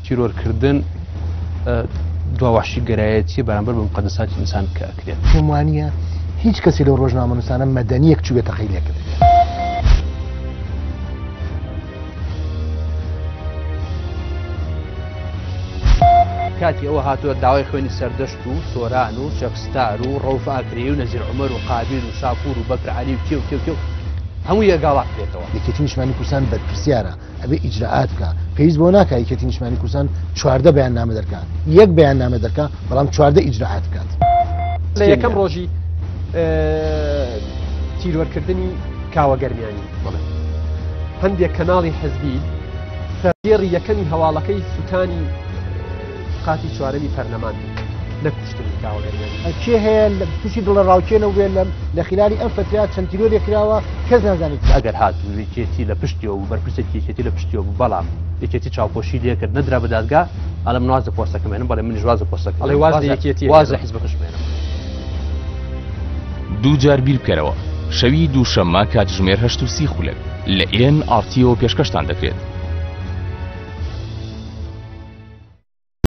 تیرۆرکردن دوا وەحشیگەرایەتیە بەرامبەر بە موقەدەساتی ئینسان کە ئەکرێت. پێم وانییە هیچ کەسێ لەو ڕۆژنامەنووسانە مەدەنییەک چووبێ تەقەی لێکردبێ. کاتی ئەوە هاتووە داوای خوێنی سەردەشت و سۆران و چەکستار و ڕەوف ئاکرەیی و نەزیر عومەر و قابیل و شاپور و بەکر عەلی و کێ و کێ و کێ و هەموو یەگاڵا بکرێتەوە. یەکێتی نیشتمانی کوردستان بەرپرسیارە ئەبێ ئیجرائات بکا پێویست بەوە ناکا یەکێتی نیشتمانی کوردستان 14 بەیاننامە دەرکا یەک بەیاننامە دەرکا بەڵام 14 ئیجرائات بکات. لە یەکەم ڕۆژی تیرۆرکردنی کاوە گەرمیانی هەندێک کەناڵی حزبی سەردێڕی یەکەمی هەواڵەکەی سوتانی قاتی چوارەمی پەرلەمان بوو نەک کوشتنی کاوە گەرمیانی. کێ هەیە تووشی دڵەڕاوکێ نەبووبێ لەم لە خیلالی ئەم فەترەیا چەند تیرۆرێک کراوە کەس نازانێت کێ. ئەگەر هاتوو یەکێتی لە پشتیەوە بوو بەرپرسێکی یەکێتی لە پشتیەوە بوو بەڵام یەکێتی چاوپۆشی لێکرد نەدرا بە دادگا ئەڵێ من واز لە پۆستەکەم هێنم بەڵێ منیش واز لە پۆستەکەم ئەڵێ واز لە یەکێتی واز لە حیزبەکەشم هێنم. دووجار بیربکەرەوە، شەوی دووشەممە کاتژمێر 8:30 لە ئێن ئاڕ تیەوە پێشکەشتان دەکرێت.